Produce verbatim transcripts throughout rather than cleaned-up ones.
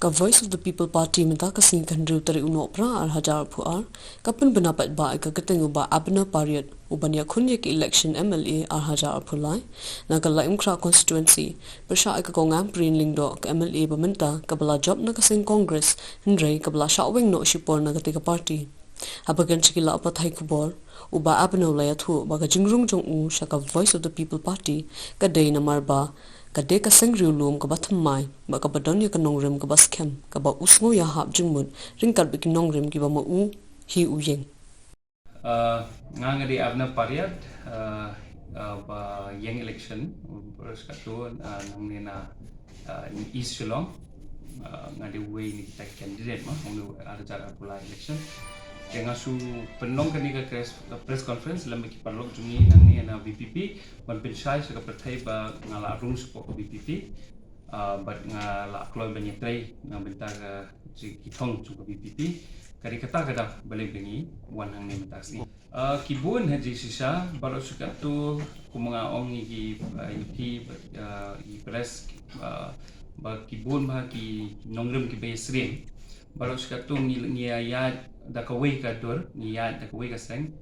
Ka Voice of the People Party mynta ka sngi ka hynriew tarik u Nohprah ar hajar arphew ar ka pynbna paidbah ïa ka kyrteng u Bah Abner Pariat u ban ïakhun ïa ka election M L A ar hajar arphew lai na ka Laitumkhrah constituency pyrshah ïa ka Kong Ampareen Lyngdoh, ka M L A ba mynta kaba la jop na ka seng Congress hynrei kaba la shah weng noh shipor na katei ka party. Haba kren sha ki lad pathai khubor, u Bah Abner u la ïathuh ba ka jingrung jong u sha ka Voice of the People Party ka dei namar ba ka dei ka seng riewlum kaba thymmai bad kaba don ïa ka nongrim kaba skhem kaba u sngew ïahap jingmut ryngkat bad ki nongrim kiba ma u hi u ïeng. Uh, nga nga dei Abner Pariat, uh, uh, ba ïeng election, uh, baroh shi katto, uh, nangne na, uh, East Shillong, uh, nga dei uwei na kita ki candidate ma, ong ar hajar arphew lai election. Te nga shu pynlong kane ka press, ka press conference lem bad ki paralok jong ngi nangne na V P P, ban pynshai sha ka pyrthei ba nga la rung shapoh ka V P P, uh, bad nga la kloi ban ïatrei na bynta ka, ki thong jong ka V P P. Ka dei kata ka daw ba leh ba ngi wan hangne mynta ka sngi. Uh, ki bun ha jingshisha, baroh shi katto, kum nga ong ïa ki, uh, ïa ki, uh, ïa ki press, uh, ba ki bun bha ki nongrim kiba ïasyriem. Baroh shi katto ngi, ngi ïaid da kawei ka dur, ngi ïaid da kawei ka seng.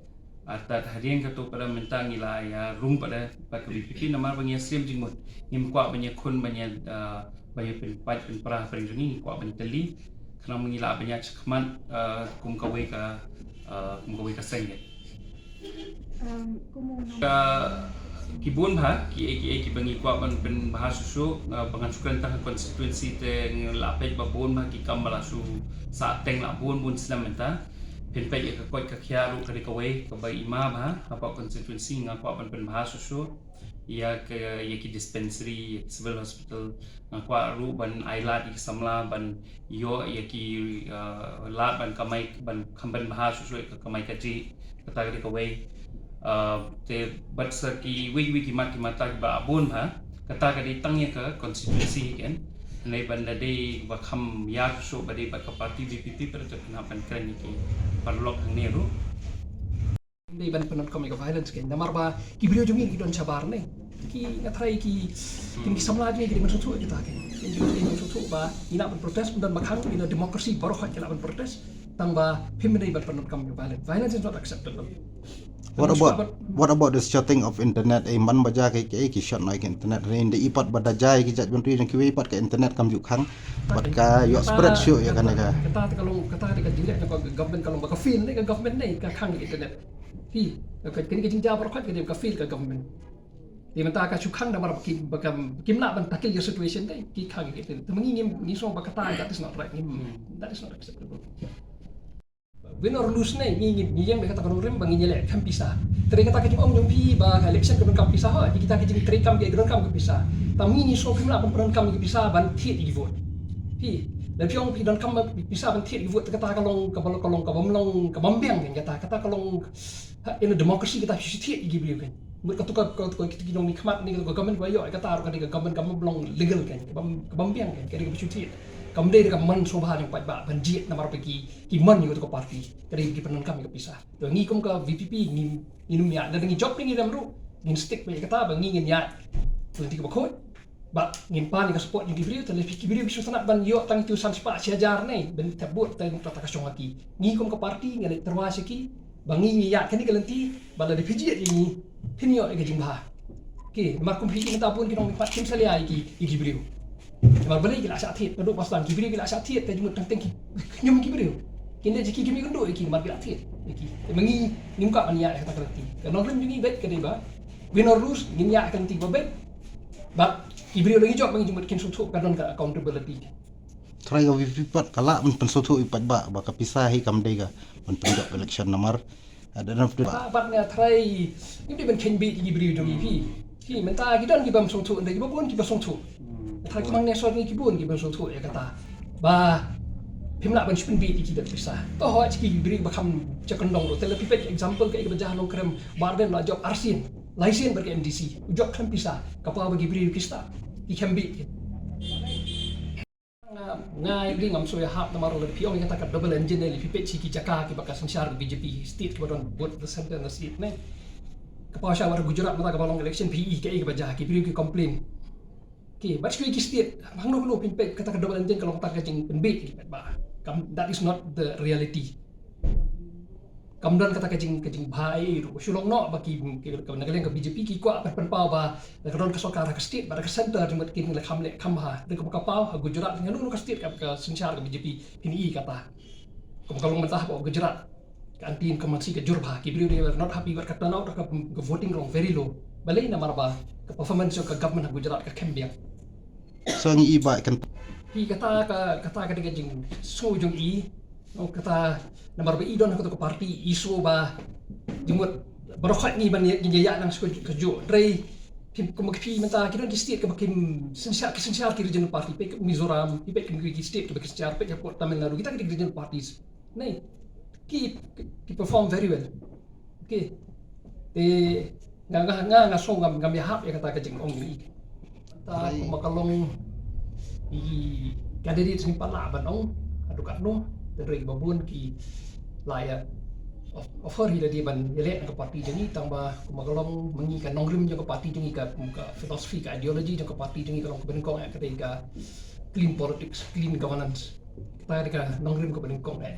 Artat hadien katto pat mynta ngi la ïarung pat bad ka V P P namar ba ngi ïasyriem jingmut. Ngim kwah ban ïakhun ban ïa, uh, ban ïa pynpait pynpra hapdeng jong ngi, ngi kwah ban ïatylli. Khnang ba ngi lah ban ïaid shakhmat, uh, kum kawei ka, uh, kum kawei ka seng. Um, kum u nong- Ka, ki bun bha, ki, ki, kiba ngi kwah ban pynbha shuh shuh, uh, ba ngan shu kren tang ha constituency te ngi la peit ba bun bha ki kam ba la shu sah teng la bun bun snem mynta. Phin peit ïa ka koit ka khiah ruh ka dei kawei kaba i ma bha, hapoh constituency nga kwah ban pynbha shuh shuh. Ïa ka, ïa ki dispensary, ïa ki civil hospital, nga kwah ruh ban ai lad ïa ki samla ban ïoh ïa ki, uh, lad ban kamai, ban kham pynbha shuh shuh ïa ka kamai kajih, kata ka dei kawei. Uh, te bad sa kiwei kiwei ki mat ki mata kiba bun bha, kata ka dei tang ïa ka constituency hi ken. Hynrei ban da dei ba kham ïar shuh shuh ba dei bad ka party V P P pat te phin hap ban kren ïa ki paralok hangne ruh. Dei ban pyndonkam ïa ka violence ken. Namar ba ki briew jong ngi ki don shabar ne. Ki nga tharai ki, ki, ki samla jong ngi ki dei ban sngewthuh kita ken. Ki dei ban sngewthuh ba ngi lah ban protest, ym don ba khang, in a democracy baroh hoi ki lah ban protest. Tang ba phim dei ban pyndonkam ïa ka violence. Violence is not acceptable. What about, what about the shutting of internet? Eh, man ba ja ki, ki, ki shut noh ïa ki internet. Hynrei i pat ba da ja ïa ki jaitbynriew jong kiwei pat ka internet kam ju khang. Bad ka ïoh spread shuh ïa kane ka. Kata, kata ka long, kata ka jingleh ka government ka long ba ka fail ne, ka government ne ka khang ïa ka internet. Hi, ka, kane ka jingjia baroh ka dei ka fail ka government. Te mynta ka shu khang namar ba kim, ba kim, kim lah ban tackle ïa situation te, ki khang ïa ka internet. Te ma ngi ngim, ngi sngew ba kata, that is not right. Ngim, that is not acceptable. Win or lose ne, ngi, ngi, ngi ïeng da kata ka nongrim ba ngin ïaleh kam pisa. Te kata ka jingong jong phi ba ka election ka donkam pisa, ha, kita ka jingtrei kam ka donkam ka pisa. Te ma ngi ngi sngew kim lah ban pyndonkam ka pisa ban thied ïa ki vote. Phi, lada phi ong phi donkam pisa ban thied ïa ki vote, te kata ka long, ka long, ka long, ka bym long, ka bym biang ken kata, kata ka long, ha, in a democracy kata phi shu thied ïa ki briew ken. Mut katu ka, ka, ka, kita ki nongmihkhmat ne, ka government ba ïoh, kata ruh ka dei ka government ka bym long legal ken, ka bym, ka bym biang ken, ka dei ka phi shu thied. Kam dei da ka mon sngewbha jong paidbah ban jied namar ba ki, ki mon ïa katu ka party, ka dei ki pyndonkam ïa ka pisa. Te ngi kum ka V P P ngi, ngin ym ïa, lada ngi jop ne ngi rem ruh, ngin stick beit ïa kata ba ngi ngin ïa lynti kaba khuid. Ba ngin pan ïa ka support jong ki briew, te lada ki briew ki sngewtynnat ban ïoh tang itu san spah shi hajar ne ban thep vote, te kata ka shong ha ki. Ngi kum ka party ngi leit tyrwa sha ki ba ngi ngi ïa kane ka lynti, ba lada phi jied ïa ngi phin ïoh ïa ka jingbha. Ki, namar kum phi mynta bun ki nongmihkhmat kim salia ïa ki, ïa ki briew. Namar balei ki la shah thied, ka dei ba sdang ki briew ki la shah thied, ka jingmut tang teng ki, ki ñium ki briew. Kin dei jiki kim ïakynduh ïa ki namar ki la thied ïa ki. Te ma ngi ngim kwah ban ïa kata ka lynti. Ka nongrim jong ngi beit ka dei ba win or lose ngin ïa ka lynti ba beit. Ba ki briew la ngi jop ma ngi jingmut kin sngewthuh ka don ka accountability. Trai ka V P P pat ka lah ban pynsngewthuh ïa paidbah ba ka pisa hi kam dei ka ban pynjop election namar. At the end of the day. Ba, bad nga trai, ngi dei ban kheiñ beit ïa ki briew jong ngi phi. Phi, mynta ki don ki bym sngewthuh, ynda ki ba bun ki ba sngewthuh. Trai ki mang ne sor ngi ki bun ki bym sngewthuh ïa kata. Ba phim lah ban shu pynbeit ïa ki da pisa. To hoi ki briew ba kham jakhlia kyndong ruh. Te lada phi peit example ka ïa ka ba jah Nongkrem, Bah Ardent la jop arsien, laisien bad ka M D C. U jop khlem pisa, ka paw ba ki briew ki stad, ki kham beit ki. Nga, nga ïa ngam sngewthuh namar lada phi ong ïa kata ka double engine ne, lada phi peit shi ki jaka kiba ka synshar ka B J P state kiba don both the center and the state ne. Ka paw sha war Gujarat mynta kaba long election phi i kaei kaba jia, ki briew ki complain. Okay, bad shuh ki state, hangno hangno phin peit kata ka double engine ka long tang ka jingpynbeit ki peit ba. Kam, that is not the reality. Kam don kata ka jing, ka jingbha ei ruh. Shu long noh ba ki, ki, ka, na ka liang ka B J P ki kwah ban pynpaw ba da ka don ka sorkar ha ka state bad ha ka centre jingmut kin la kham leh kham bha. Da kaba ka paw ha Gujarat, hangno hangno ka state ka, ka synshar ka B J P phin ïohi kata. Kaba ka long mynta ha Gujarat, ka anti-incumbency ka jur bha, ki briew they were not happy bad ka turnout, ka, ka voting long very low. Balei? Namar ba ka performance jong ka government ha Gujarat ka khem biang. So ngi i ba kan Hi kata ka, kata ka dei ka jingsngew jong i. No, kata namar ba i don ha kato ka party, i sngew ba jingmut baroh khoit ngi ban ïa, ïa, ïa nang shu ka juh. Hynrei phi, kum ki phi mynta ki don ki state kaba kim synshar, ki synshar ki regional party, peit ka Mizoram, phi peit kum ki state kaba ki synshar, peit hapoh Tamil Nadu, kita ki regional parties. Nei, ki, ki, ki perform very well. Okay. Te nga, nga, nga, nga sngew ngam, ngam ïahap ïa kata ka jingong jong i. Ta kumba ka long i candidate ngim pat lah ban ong haduh katno, hynrei ba bun ki la ïa of-, offer hi lade ban ïaleh na ka party jong i, tang ba kumba ka long ma ngi ka nongrim jong ka party jong i, ka, ka philosophy, ka ideology jong ka party jong i ka long kaba nyngkong eh ka dei ka clean politics, clean governance. Kata ka dei ka nongrim kaba nyngkong eh.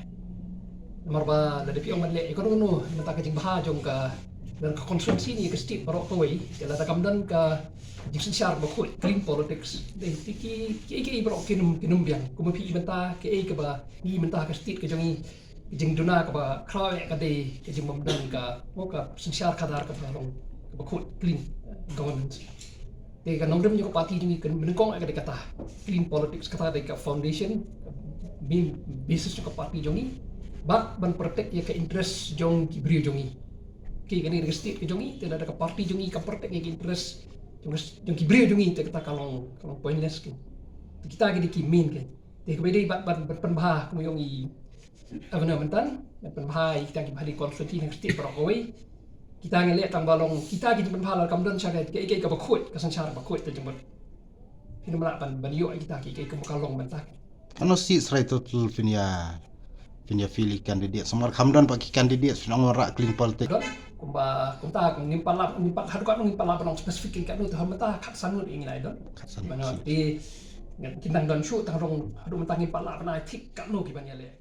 Namar ba lada phi ong ban leh ïa kano kano, mynta ka jingbha jong ka, don ka constituency ne ka state baroh kawei, te lada kam don ka jingsynshar bakhuid, clean politics, dei ki, ki, ki, ki baroh kin ym, kin ym biang. Kumba phi i mynta, kaei kaba ngi mynta ka state ka jong i, ka jingduna kaba khraw eh ka dei ka jingbym don ka, mo, ka synshar khadar kaba long kaba khuid, clean, eh, governance. Te ka nongrim jong ka party jong ngi kaba nyngkong eh ka dei kata, clean politics, kata dei ka foundation, main basis jong ka party jong ngi. Bad ban protect ïa ka interest jong ki briew jong ngi. Ki, kane ka state ka jong ngi, te lada ka party jong ngi kam protect ïa ka interest jong, jong ki briew jong ngi, te kata ka long, ka long pointless ki. Te kita ki dei ki main ki. Te kaba dei bad, bad, bad pynbha kumba ong i Governor mynta, ban pynbha ïa kita ki bha dei constituency na ka state baroh kawei. Kita ngi leh tang ba long, kita ki jingpynbha la kam don sha ka, kaei kaei kaba khuid, ka synshar bakhuid te jingmut. Phin ym lah ban, ban ïoh ïa kita ki, kaei kaba ka long mynta. Kano sih srai total phin ïa, phin ïa field candidate. Namar kam don pat ki candidate phin ong wanrah clean politics. Don, kumba, kumta, kum ngim pat lah, ngim pat haduh katno ngim pat lah ban ong specific ki katno te hynrei mynta khatsan ngut ïa ngi la don. Khatsan ngut. Mynta te, ngan kin nang don shuh tang rong haduh mynta ngim pat lah ban ai thik katno ki ban ïaleh.